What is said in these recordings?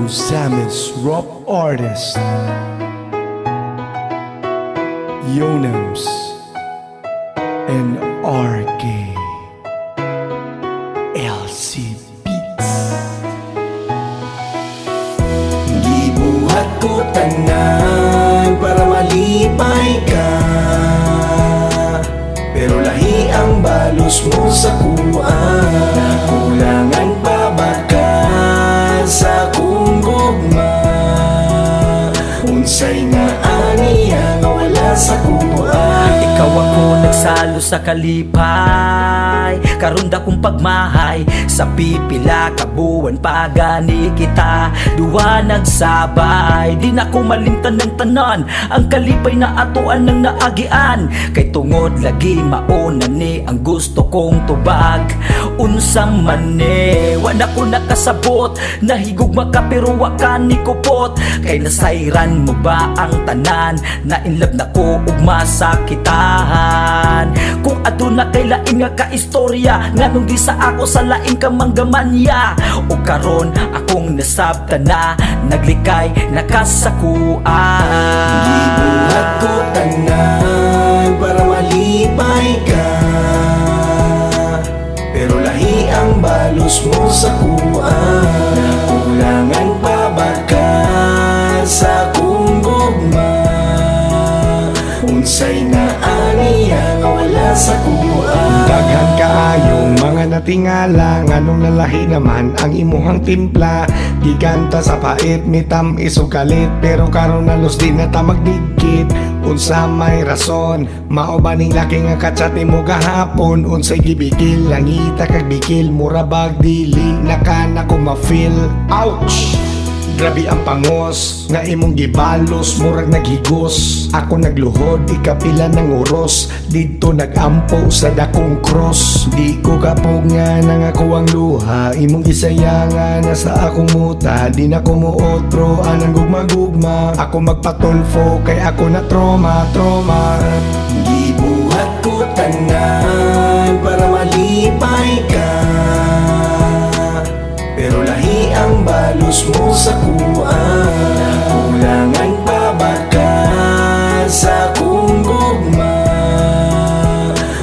Ozamiz Rap Artist, Yonems and RK LC Beats. Gibuhat ko tanan para malipay ka, pero lahi ang balos mo sa akoa. Nakulangan pa ba ka sa akong gugma? Unsay naa niya nga wala sa akoa? Ikaw ako nagsalo sa kalipay, karon dakong pagmahay. Sa pipila ka buwan pa gani kita duwa nagsabay. Di na ko malimtan ng tanan ang kalipay na atoan ng naagian, kay tungod lagi mauna ni ang gusto kong tubag. Unsa man ni, wa na ko nakasabot. Nahigugma ka pero wa ka ni kupot. Kay nasayran mo ba ang tanan? Na in love na ko ug masakitan. Kung aduna kay lain nga kaistorya, nganong di sa ako sa lain ka manggamanya? O karon akong nasabtan na, naglikay nakasakuan. Gibuhat ko tanan para malipay ka, pero lahi ang balos mo sa akoa. Nakulangan pa ba ka sa akong gugma? Unsay naa niya nga wala sa akoa? Daghan kaayong mga natingala, nganong nalahi naman ang imuhang timpla. Giganta sa pait, mitam-is ug kalit, pero karon halos di na ta magdigkit. Unsa may rason? Mao ba ning laki nga kachat nimo gahapon? Unsay gibikil? Langita kag bikil. Mura bag dili na ka na ko ma-feel. Ouch! Grabe ang pangos nga imong gibalos, murag naghigos. Ako nagluhod, ikapila ng oros didto nagampo sa dakong cross. Di ko kapog nga nang ako ang luha imong gisayangan na sa akong muta. Di na ko muotro anang gugma-gugma. Ako magpatulfo kay ako na trauma, trauma. Gibuhat ko tanan para malipay ka, pero lahi ang balos mo sa akoa. Nakulangan pa ba ka sa akong gugma?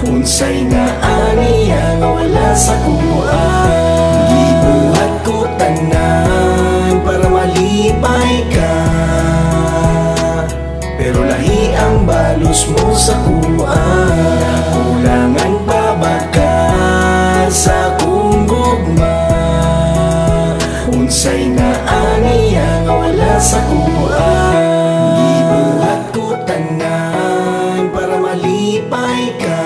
Unsay naa niya nga wala sa akoa? Gibuhat ko tanan para malipay ka, pero lahi ang balos mo sa akoa. Nakulangan pa ba ka sa akong gugma? Unsay naa niya nga wala sa akoa? Gibuhat ko tanan para malipay ka,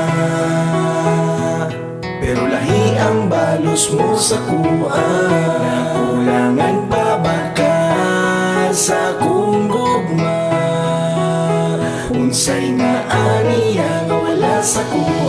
pero lahi ang balos mo sa akoa. Nakulangan pa ba ka sa akong gugma? Unsay naa niya nga wala sa akoa?